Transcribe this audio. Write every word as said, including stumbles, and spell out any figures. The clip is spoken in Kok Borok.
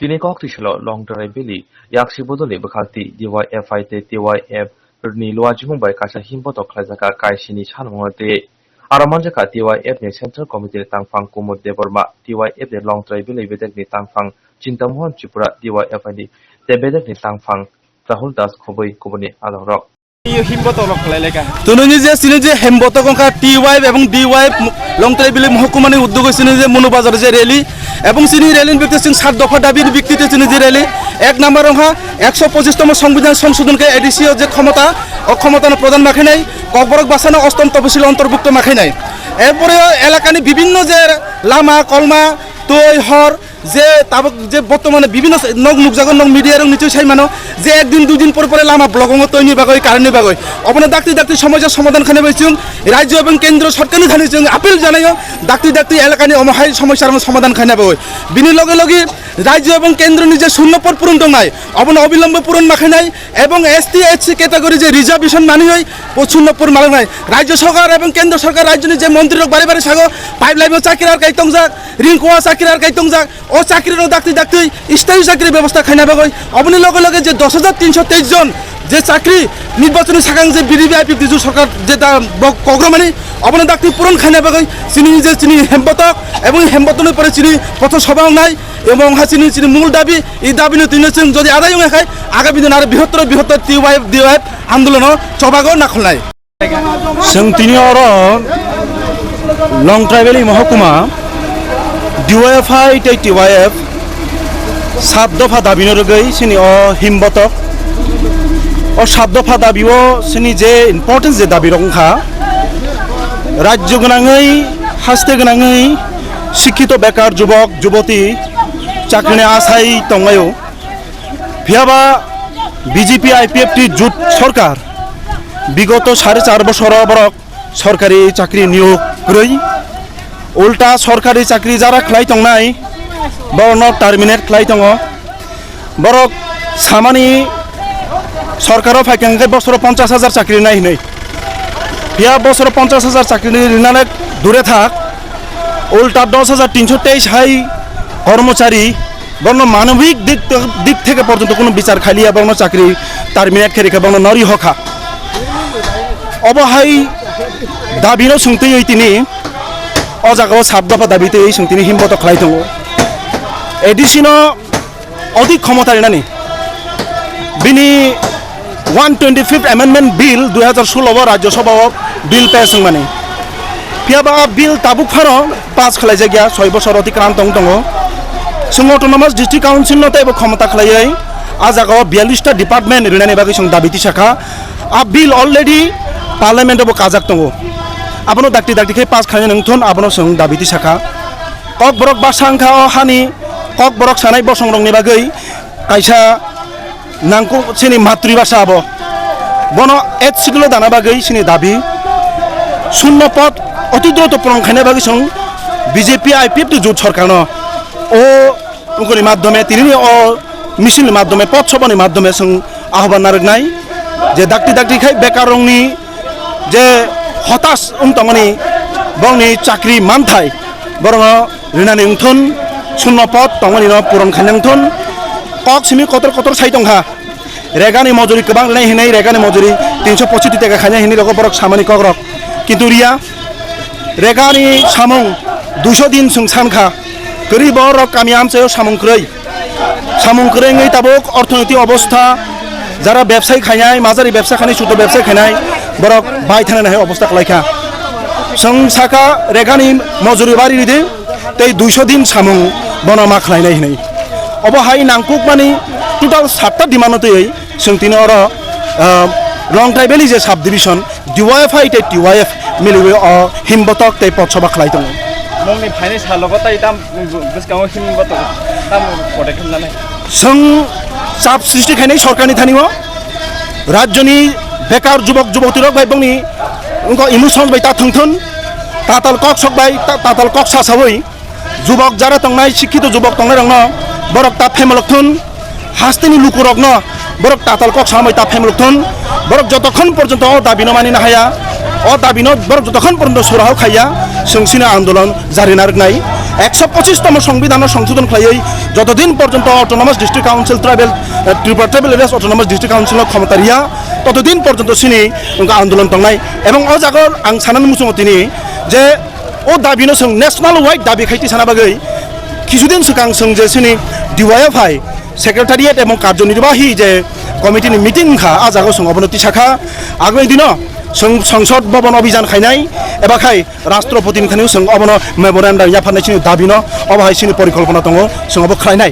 Tini kok twi salo Longtrai Valley yaksi bodolni bwkhak twi D Y F I tei T Y F ni luachimung bai kaisa himbotok khlaijak kaisini sanmung twi aro manjakha T Y F ni Central Committee ni tangphang Kumud Debbarma, T Y F ni Longtrai Valley bedekni tangphang Chintamohan Tripura, T Y F I ni tei bedekni tangphang Rahul Das khobwi kubuni adongrok. Himbotok rok khlai lai kha. Tununi je chini je himbotok wngkha T Y F ebong D Y F Longtrai Valley Mohokuma ni uddogoi chini je Monu Bazar je rally ebong chini rally ni bikti chwng sat dopha dabi ni bikti te chini je rally ek number wngkha ekso pochis tomo Songbidan Songsodhon khe A D C o je khomota, o khomota no pradhan ma khainai, Kokborok basa no ostom toposil ontorbukto ma khainai. Erpore elaka ni bibinno je lama, kolma, twi, hor, je tabuk je bortomane bibinno se-, nok nukjago, nok media rok nichoi sai mano je ek din dui din pore pore lama block wngo toini bagwi, current ni bagwi. Obono dakti dakti somosa somadhan khaina bagwi chwng rajyo ebong kendro sorkar ni thani chwng appeal janaio, dakti dakti elaka ni omo hai somosa rokno somadhan khaina bagwi. Bini loge loge rajyo ebong kendro ni je shunno pod puron tongnai, obono obilombo puron ma khainai, ebong S T S C category je reservation manwi o shunno pod maloknai. Rajyo sorkar ebong kendro sorkar rajyo ni je montri rok bare bare sago pipeline o chakri ar kai tongjak, ring kua chakri ar kai tongjak, o chakri rok dakti dakti sthayi chakri bebosta khaina bagwi, oboni loge loge je dos hajar tinso teis jon je chakri nirbachoni sakang je B D P I P F T jut sorkar je da bo kogromani, obono dakti puron khaina bagwi chini je chini hembotok ebong hembotokni pore chini pothor soba wngnai ebong ha chini chini mul dabi, i dabino twino chwng jodi adai wngya khai agami dino aro bihottor bihottor T Y F D Y F andolono chobago nakholnai. Chwng tini oro Longtrai Valley Mohokuma D Y F I tei T Y F sat dopha dabino rwgwi chini o himbotok. O sat dopha dabi o chini je important je dabi rok wngkha, rajyo gwnangwi, haste gwnangwi, sikkito bekar jubok, juboti chakrini asai tonglaio. Phiyaba B J P I P F T jut sorkar bigoto sare char bosoro borok sorkari chakri niyok kwrwi. Ulta sorkari chakri jara khlai tongnai, borokno terminate khlai tongo. Borok samani sorkaro phaikha hwnkhe bosoro ponchash hajar chakri nai hwnwi. Phiya bosoro ponchash hajar chakri rinani dure thak, ulta dos hajar tinso teis hai kormochari borokno manobik dik, dik theke porjonto kono bichar khailiya, borokno chakri terminate khe rikha, borokno nori hokha. Obo hai dabino chwng twiwi tini o jagao sat dopha dabi twiwi chwng tini himbotok khlai tongo. A D C no odik khomota rinani bini one twenty fifth Amendment Bill dui hajar solo o Rajya Sabha o bill pass wngmani. Phiyaba a bill tabuk phano pass khlaijak ya, soi bosor otikrant tong tongo. Chwng Autonomous District Council no teibo khomota khlaiwi a jagao biyallish ta department rinani bagwi chwng dabi tisakha. A bill already Parliament o bo kajak tongo. Abono dakti dakti khe pass khlainani wngthun, abono chwng dabi tisakha. Kokborok basa wngkha o hani, Kokborok sanai bosongrokni bagwi kaisa nangkuk chini matribhasha abo. Bono eighth schedule o dana bagwi chini dabi. Shunno pod oti droto puron khaina bagwi chwng B J P I P F T jut sorkarno o ungkuni madhyome, tinini o misil ni madhyome, pod sobani madhyome chwng ahoban narwknai je dakti dakti khai bekarrokni je hotas wng tongmani, borokni chakri manthai borokno rinani wngthun, shunno pod tongmani no puron khaina wngthun. Kok simi kotor kotor sai tongkha, regani mojuri kwbang rinai hinwi, regani mojuri tinso pochoti taka khaina hinwi rogo borok samani kokrok, kintu riya. Regani samung duiso din chwng sankha, kwrwi borok kami amchaio samung kwrwi. Samung kwrwi wngwi tabuk orthonoiti obostha, jara bebsai khainai, majari bebsa khainai, chuto bebsai khainai, borok bai thanani hai obostha khlaikha. Chwng saka regani mojuri bari ridi, tei duiso din samung bono ma khlainai hinwi. Obo hai nangkukmani total satta demand-no twiwi chwng tini oro, ah, Longtrai Valley je sub division, D Y F I tei T Y F miliwi o himbotok tei potsoba khlai tongo. Nokni phainai salogo tai tam bwskango himbotok tam podekhem nanai. Chwng chap sristi khainai sorkarni thani-o, rajyoni bekar jubok jubotirok bai bongni wngkha emotions bai ta thwngthun, tatal kok sok bai ta-, tatal kok sasaui, jubok jara tongnai, sikkito jubok tongnairokno borok ta phaimolok thun, hasteni lukurokno borok tatal kok samai ta phaimolok thun, borok jotokhon porjonto o dabino mani nahaya, o dabino borok jotokhon porjonto surahao khaiya, chwng sino andolon jari narwknai. Ekso pochis tomo songbidano songsodon khlaiwi jotodin porjonto Autonomous District Council Tribal, eh, Tripura Tribal Areas Autonomous District Council no khomota riya, totodin porjonto chini wngkha andolon tongnai. Ebong o jaga ang sanani muchungo tini je o dabino chwng national wide dabi khai tisana bagwi kisudin swkang chwng je chini D Y F I Secretariat ebong karjo nirbahi je committee ni meeting wngkha, a jaga chwng obono tisakha. Agoni dino chwng Sangsad Bhavan Abhijan khainai, eba khai Rashtrapati ni thani chwng obono memorandum yapharnai chini dabino, obo hai chini porikolpona tongo, chwng obo khlainai.